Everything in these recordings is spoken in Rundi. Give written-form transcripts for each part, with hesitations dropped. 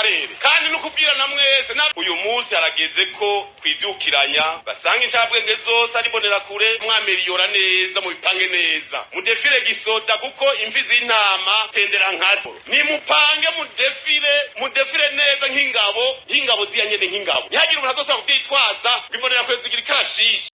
Karere kandi no kubwira na mwese. Uyu munsi harageze ko twivyukiranya, basanga incabwenge zose ari imbonerakure, mwameliyora neza, mubipange neza, mudefire gisoda, kuko imvi z'intama tendera nkazo. Nimupange mudefire, mudefire neza nk'ingabo, nk'ingabo ziya nyene, nk'ingabo. Ntihagire umuntu azosubira kuvyitwaza ngo imbonerakure zigira ikarashishi.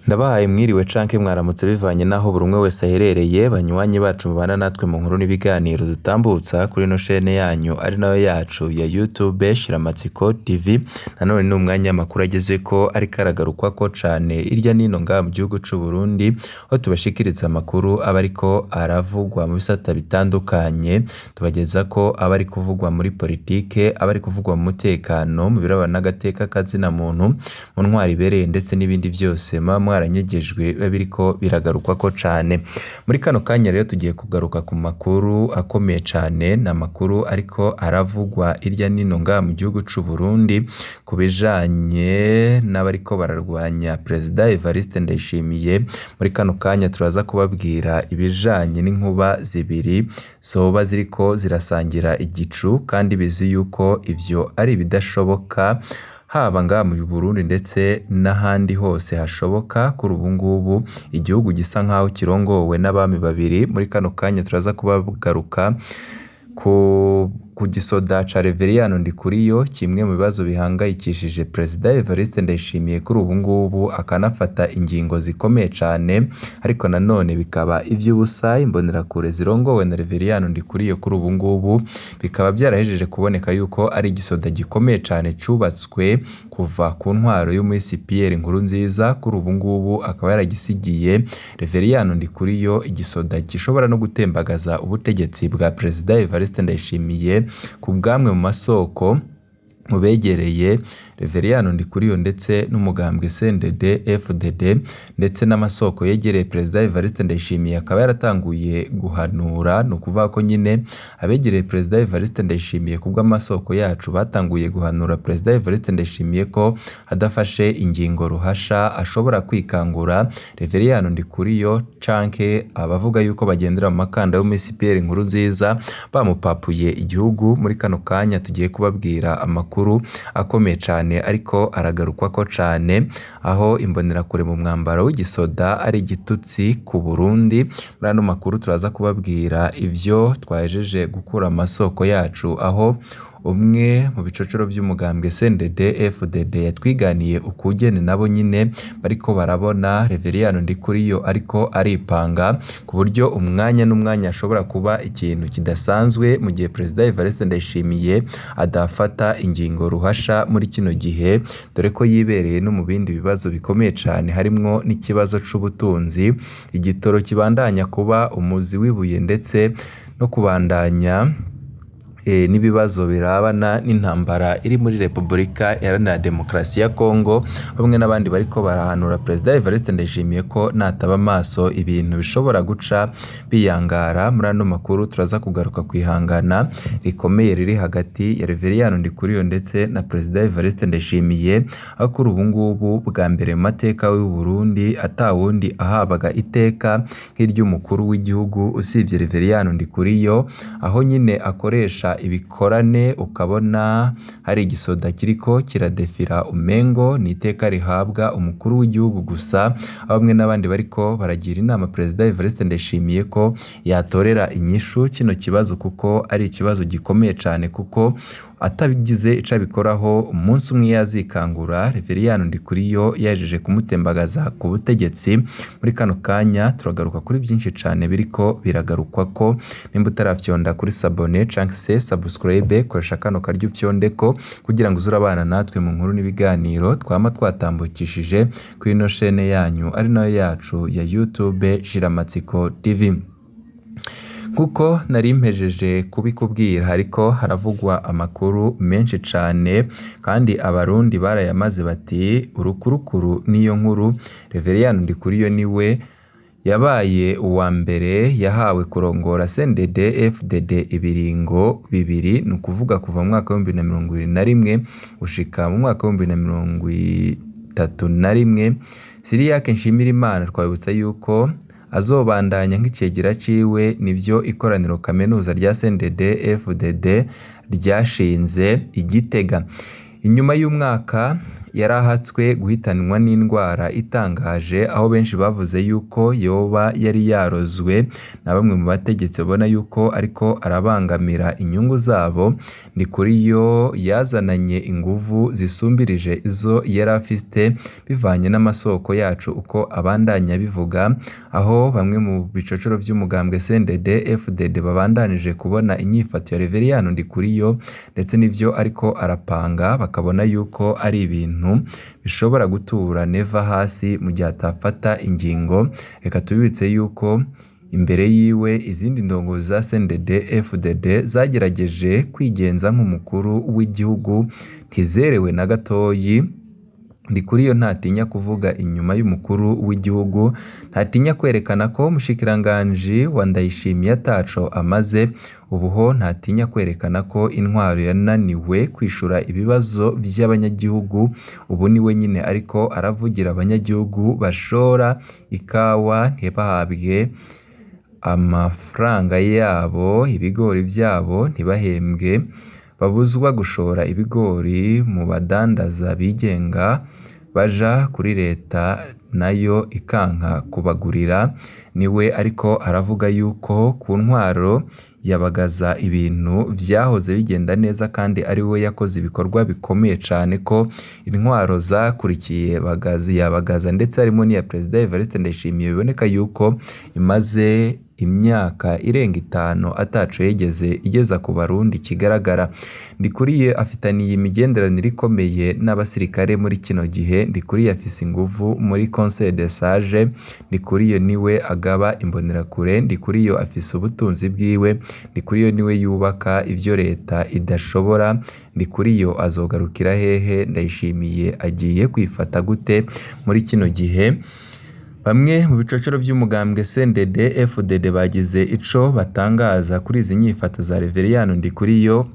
Ndabahaye mwiriwe canke mwaramutse, bivanye n'aho buri umwe wese aherereye. Banywanyi bacu mubana natwe mu nkuru n'ibiganiro dutambutsa kuri ino shene yanyu ari nayo yacu ya YouTube Shiramatsiko TV. Nanone ni umwanya amakuru agezeko ariko aragarukwako cane irya nino ngaha mu gihugu c'u Burundi, aho tubashikiriza amakuru aba ariko aravugwa mu bisata bitandukanye. Tubageza ko aba ari kuvugwa muri politike, aba ari kuvugwa mu mutekano, mu birabana n'agateka kazina muntu, mu ntwaro ibereye, ndetse n'ibindi vyose muba mwaranyegejwe biba biriko biragarukwako cane. Muri kano kanya rero tugiye kugaruka ku makuru akomeye cane, ni amakuru ariko aravugwa irya nino ngaha mu gihugu c'u Burundi ku bijanye n'abariko bararwanya Perezida Evariste Ndayishimiye. Muri kano kanya turaza kubabwira ibijanye n'inkuba zibiri zoba ziriko zirasangira igicu, kandi bizi yuko ivyo ari ibidashoboka haba ngaha mu Burundi ndetse n'ahandi hose hashoboka. Kuri ubu ngubu igihugu gisa nkaho kirongowe n'abami babiri. Muri kano kanya turaza kubagaruka ku gisoda ca Reveriyano Ndikuriyo, kimwe mu bibazo bihangayikishije Perezida Evariste Ndayishimiye kuri ubu ngubu, akanafata ingingo zikomeye cane, ariko nanone bikaba ivy'ubusa. Imbonerakure zirongowe na Reveriyano Ndikuriyo kuri ubu ngubu bikaba vyarahejeje kuboneka yuko ari igisoda gikomeye cane cubatswe kuva ku ntwaro y'umuhisi Pierre Nkurunziza. Kuri ubu ngubu akaba yaragisigiye Reveriyano Ndikuriyo, igisoda gishobora no gutembagaza ubutegetsi bwa Perezida Evariste Ndayishimiye. Ku bwamwe mu masoko mu begereye Reveriyano Ndikuriyo ndetse n'umugambwe CNDD FDD ndetse n'amasoko yegereye Perezida Evariste Ndayishimiye, akaba yaratanguye guhanura. Ni ukuvuga ko nyine abegereye Perezida Evariste Ndayishimiye ku bw'amasoko yacu batanguye guhanura Perezida Evariste Ndayishimiye ko adafashe ingingo ruhasha ashobora kwikangura Reveriyano Ndikuriyo canke abavuga yuko bagendera mu makanda yo muri Pierre Nkurunziza bamupapuye igihugu. Muri kano kanya tugiye kubabwira amakuru akomeye cane ariko aragarukwako cane, aho imbonerakure mu mwambaro w'igisoda ari igitutsi ku Burundi. Muri ano makuru turaza kubabwira ivyo twahejeje gukura amasoko yacu, aho umwe mu bicocoro vy'umugambwe CNDD FDD yatwiganiye ukugene nabo nyine bariko barabona Reveriyano Ndikuriyo ariko aripanga, ku buryo umwanya n'umwanya ashobora kuba ikintu kidasanzwe mu gihe Perezida Evariste Ndayishimiye adafata ingingo ruhasha muri kino gihe, dore ko yibereye no mu bindi bibazo bikomeye cane, harimwo n'ikibazo c'ubutunzi, igitoro kibandanya kuba umuzi w'ibuye, ndetse no kubandanya n'ibibazo birabana n'intambara iri muri Repubulika Iharanira Demokarasi ya Kongo. Bamwe n'abandi bariko barahanura Perezida Evariste Ndayishimiye ko nataba amaso ibintu bishobora guca biyangara. Muri ano makuru turaza kugaruka ku ihangana rikomeye riri hagati ya Reveriyano Ndikuriyo ndetse na Perezida Evariste Ndayishimiye, aho kuri ubu ngubu bwa mbere mu mateka y'u Burundi atawundi ahabwaga iteka nk'iry'umukuru w'igihugu usibye Reveriyano Ndikuriyo, aho nyine akoresha ibikorane ukabona hari igisoda kiriko kiradefira umengo ni iteka rihabwa umukuru w'igihugu gusa. Aho bamwe n'abandi bariko baragira inama Perezida Evariste Ndayishimiye ko yatorera inyishu kino kibazo, kuko ari ikibazo gikomeye cane, kuko atabigize ico abikoraho umunsi umwe yazikangura Reveriyano Ndikuriyo yahejeje kumutembagaza ku butegetsi. Muri kano kanya turagaruka kuri vyinshi cane biriko biragarukwako. Nimba utarafyonda kuri sabone canke se subscribe, koresha kano karyo ufyondeko kugira ngo uze urabana natwe mu nkuru n'ibiganiro twama twatambukishije kuri ino shene yanyu ari nayo yacu ya YouTube Shiramatsiko TV. Kuko nari mpejeje kubikubwira, hariko haravugwa amakuru menshi cane, kandi abarundi barayamaze bati urukurukuru niyo nkuru. Reveriyano Ndikuriyo niwe yabaye uwa mbere yahawe kurongora CNDD FDD ibiringo bibiri, ni ukuvuga kuva mu mwaka w'2021 gushika mu mwaka w'2031. Siriyake Nshimirimana twabibutsa yuko azobandanya nk'icegera ciwe, nivyo ikoraniro kaminuza rya CNDD FDD ryashinze i Gitega. Inyuma y'umwaka yarahatswe guhitanwa n'indwara itangaje, aho benshi bavuze yuko yoba yari yarozwe na bamwe mu bategetsi babona yuko ariko arabangamira inyungu zabo. Ndikuriyo yazananye inguvu zisumbirije izo yari afite bivanye n'amasoko yacu uko abandanya bivuga, aho bamwe mu bicocoro vy'umugambwe CNDD FDD babandanije kubona inyifato ya Reveriyano Ndikuriyo ndetse n'ivyo ariko arapanga, bakabona yuko ari ibintu bishobora gutura Neva hasi mu gihe atafata ingingo. Reka tubibutse yuko imbere yiwe izindi ndongozi za CNDD FDD zagerageje kwigenza nk'umukuru w'igihugu ntizerewe na gatoyi. Ndikuriyo ntatinya kuvuga inyuma y'umukuru w'igihugu, ntatinya kwerekana ko umushikiranganji wa Ndayishimiye ataco amaze, ubuho ntatinya kwerekana ko intwaro yananiwe kwishura ibibazo vy'abanyagihugu, ubu niwe nyine ariko aravugira abanyagihugu bashora ikawa ntibahabwe amafaranga yabo, ibigori vyabo ntibahembwe, babuzwa gushora ibigori mu badandaza bigenga baja kuri leta nayo ikanka kubagurira. Niwe ariko aravuga yuko ku ntwaro yabagaza ibintu vyahoze bigenda neza kandi ari we yakoze ibikorwa bikomeye cane, ko intwaro zakurikiye Bagaza yabagaza ndetse harimo n'iya Perezida Evariste Ndayishimiye biboneka yuko imaze imyaka irenga 5 ataco yigeze igeza ku Barundi kigaragara. Ndikuriye afitaniye imigenderanire ikomeye n'abasirikare muri kino gihe. Ndikuriye afise inguvu muri Conseil des Sages. Ndikuriye niwe agaba imbonerakure. Ndikuriyo afise ubutunzi bwiwe. Ndikuriyo niwe yubaka ivyo leta idashobora. Ndikuriyo azogarukira hehe? Ndayishimiye agiye kwifata gute muri kino gihe? Bamwe mu bicocoro vy'umugambwe CNDD FDD bagize ico batangaza kuri izi nyifato za Reveriyano Ndikuriyo,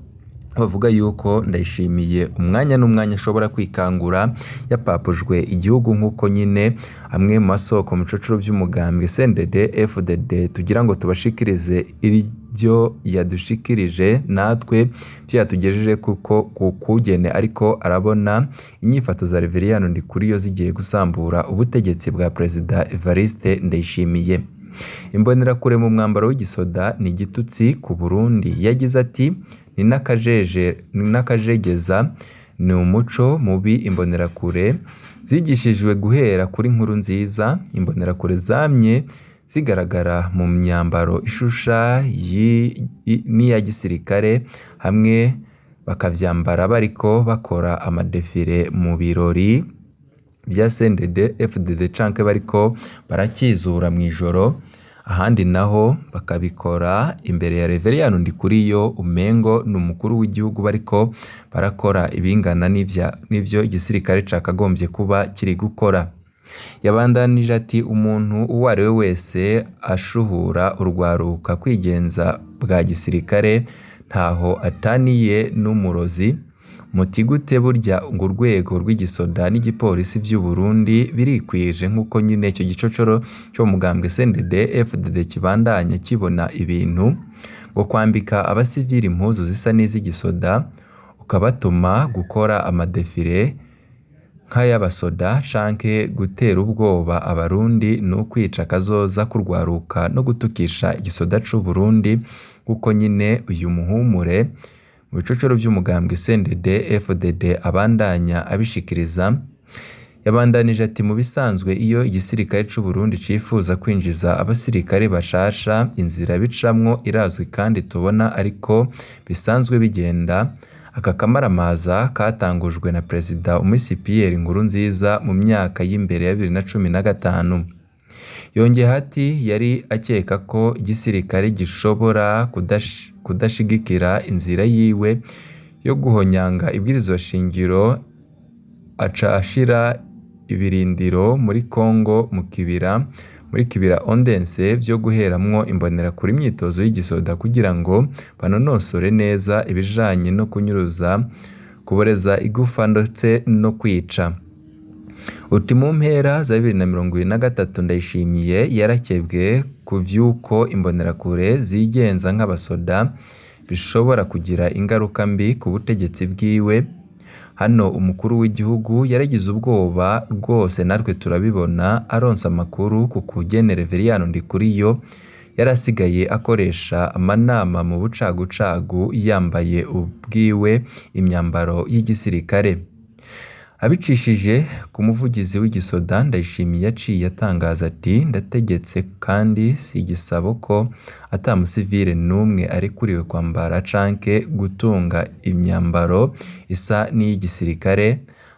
bavuga yuko Ndayishimiye umwanya n'umwanya ashobora kwikangura yapapujwe igihugu, nk'uko nyine amwe mu masoko mu bicocoro vy'umugambwe CNDD FDD tugira ngo tubashikirize iryo yadushikirije natwe ivyo yatugejeje kuko kukugene, ariko arabona inyifato za Reveriyano Ndikuriyo zigiye gusambura ubutegetsi bwa Perezida Evariste Ndayishimiye. Imbonerakure mu mwambaro w'igisoda ni igitutsi ku Burundi. Yagize ati ni n'akajegeza, ni umuco mubi. Imbonerakure zigishijwe guhera kuri Nkurunziza. Imbonerakure zamye zigaragara mu myambaro ishusha n'iya gisirikare, hamwe bakavyambara bariko bakora amadefire mu birori vya CNDD FDD canke bariko barakizura mw'ijoro, ahandi naho bakabikora imbere ya Reveriyano Ndikuriyo umengo ni umukuru w'igihugu, bariko barakora ibingana n'ivyo igisirikare cakagombye kuba kiri gukora. Yabandanije ati umuntu uwo ari we wese ashuhura urwaruka kwigenza bwa gisirikare ntaho ataniye n'umurozi. Muti gute burya ngo urwego rw'igisoda n'igipolisi vy'u Burundi birikwije, nk'uko nyine ico gicocoro co mu mugambwe CNDD FDD kibandanya kibona ibintu, ngo kwambika abasivili impuzu zisa n'iz'igisoda ukabatuma gukora amadefire nk'ay'abasoda canke gutera ubwoba abarundi ni ukwica akazoza k'urwaruka no gutukisha igisoda c'u Burundi, kuko nyine uyu muhumure mu bicocoro vy'umugambwe CNDD FDD abandanya abishikiriza. Yabandanije ati mu bisanzwe iyo igisirikare c'u Burundi cifuza kwinjiza abasirikare bashasha, inzira bicamwo irazwi kandi tubona ariko bisanzwe bigenda. Aka kamaramaza katangujwe na Perezida Umisi Pierre Nkurunziza mu myaka y'imbere ya 2015. Yongeyeho ati yari akeka ko igisirikare gishobora kudashigikira inzira yiwe yo guhonyanga ibwirizwa shingiro, aca ashira ibirindiro muri Congo mu kibira muri Kibira Ondense vyo guheramwo imbonerakure imyitozo y'igisoda kugira ngo banonosore neza ibijanye no kunyuruza, kuboreza igufa ndetse no kwica. Uti mu mpera za 2023 Ndayishimiye yarakebwe ku vy'uko imbonerakure zigenza nk'abasoda bishobora kugira ingaruka mbi ku butegetsi bwiwe. Hano umukuru w'igihugu yaragize ubwoba rwose, natwe turabibona, aronse amakuru ku kugene Reveriyano Ndikuriyo yarasigaye akoresha amanama mu bucagucagu yambaye ubwiwe imyambaro y'igisirikare. Abicishije ku muvugizi w'igisoda, Ndayishimiye yaciye atangaza ati: "Ndategetse kandi si igisabo ko ata musivile n'umwe arekuriwe kwambara canke gutunga imyambaro isa n'iy'igisirikare.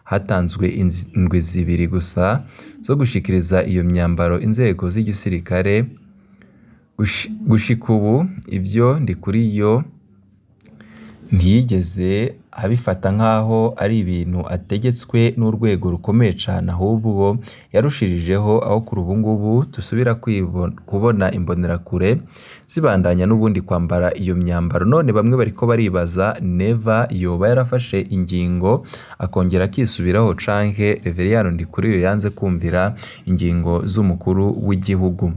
Hatanzwe indwi zibiri gusa zo gushikiriza iyo myambaro inzego z'igisirikare. Gushika ubu ivyo Ndikuriyo ntiyigeze abifata nk'aho ari ibintu ategetswe n'urwego rukomeye cane, ahubwo yarushirijeho aho kuri ubu ngubu dusubira kubona imbonerakure zibandanya n'ubundi kwambara iyo myambaro. None bamwe bariko baribaza Neva yoba yarafashe ingingo akongera akisubiraho canke Reveriyano Ndikuriyo yanze kumvira ingingo z'umukuru w'igihugu.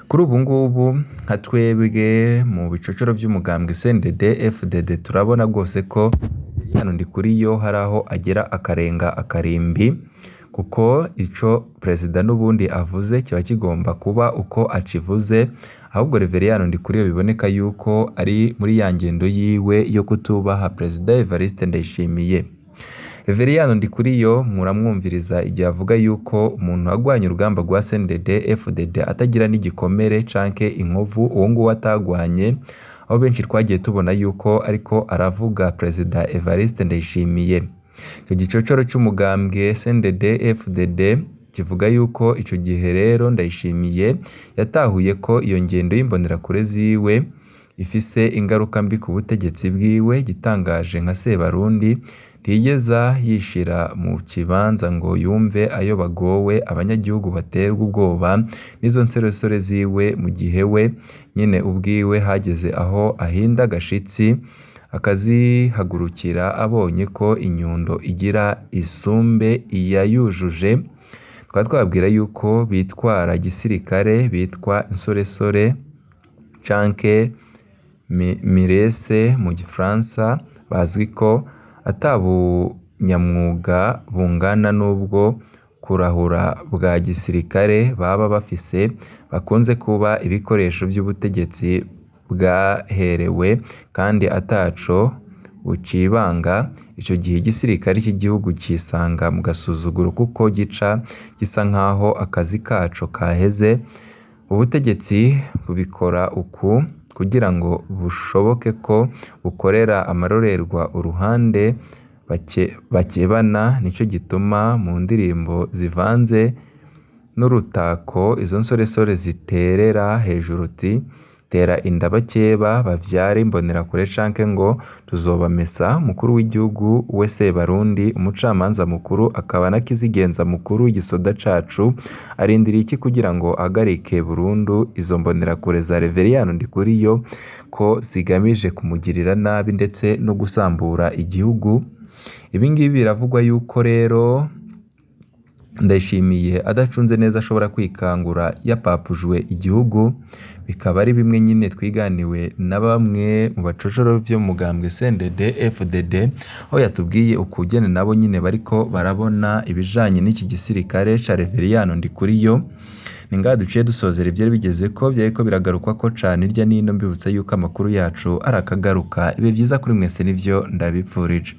Kuri ubu ngubu nka twebwe mu bicocoro vy'umugambwe CNDD FDD turabona rwose ko Reveriyano Ndikuriyo hari aho agera akarenga akarimbi, kuko ico perezida n'ubundi avuze kiba kigomba kuba uko acivuze. Ahubwo Reveriyano Ndikuriyo biboneka yuko ari muri ya ngendo yiwe yo kutubaha perezida Evariste Ndayishimiye. Reveriyano Ndikuriyo muramwumviriza igihe avuga yuko umuntu agwanye urugamba rwa CNDD FDD atagira n'igikomere canke inkovu, uwo nguwo atagwanye, aho benshi twagiye tubona yuko ariko aravuga perezida Evariste Ndayishimiye. Ico gicocoro c'umugambwe CNDD FDD kivuga yuko ico gihe rero Ndayishimiye yatahuye ko iyo ngendo y'imbonerakure ziwe ifise ingaruka mbi ku butegetsi bwiwe. Igitangaje nka Sebarundi ntiyigeza yishira mu kibanza ngo yumve ayo bagowe abanyagihugu baterwa ubwoba n'izo nsoresore ziwe, mu gihe we nyene ubwiwe hageze aho ahinda agashitsi akazihagurukira abonye ko inyundo igira isumbe iyayujuje. Tukaba twababwira yuko bitwara gisirikare bitwa insoresore canke mirese mu gifaransa, bazwi ko ata bunyamwuga bungana n'ubwo kurahura bwa gisirikare baba bafise, bakunze kuba ibikoresho vy'ubutegetsi bwaherewe kandi ataco bucibanga. Ico gihe igisirikare c'igihugu cisanga mu gasuzuguro kuko gica gisa nkaho akazi kaco kaheze. Ubutegetsi bubikora uku kugira ngo bushoboke ko bukorera amarorerwa uruhande bakebana. Nico gituma mu ndirimbo zivanze n'urutako izo nsoresore ziterera hejuru uti: tera inda bakeba bavyare imbonerakure canke ngo tuzobamesa. Umukuru w'igihugu we Sebarundi, umucamanza mukuru akaba na kizigenza mukuru w'igisoda cacu, arindiriye iki kugira ngo ahagarike burundu izo mbonerakure za Reveriyano Ndikuriyo ko zigamije kumugirira nabi ndetse no gusambura igihugu? Ibi ngibi biravugwa yuko rero Ndayishimiye adacunze neza ashobora kwikangura yapapujwe igihugu, bikaba ari bimwe nyine twiganiwe na bamwe mu bacocoro vy'umugambwe CNDD FDD, aho yatubwiye ukugene nabo nyine bariko barabona ibijanye n'iki gisirikare ca Reveriyano Ndikuriyo. Ni ngaha duciye dusozera ivyari bigezeko, vyariko biragarukwako cane hirya n'ino. Mbibutsa yuko amakuru yacu arakagaruka. Ibihe vyiza kuri mwese nivyo ndabipfurije.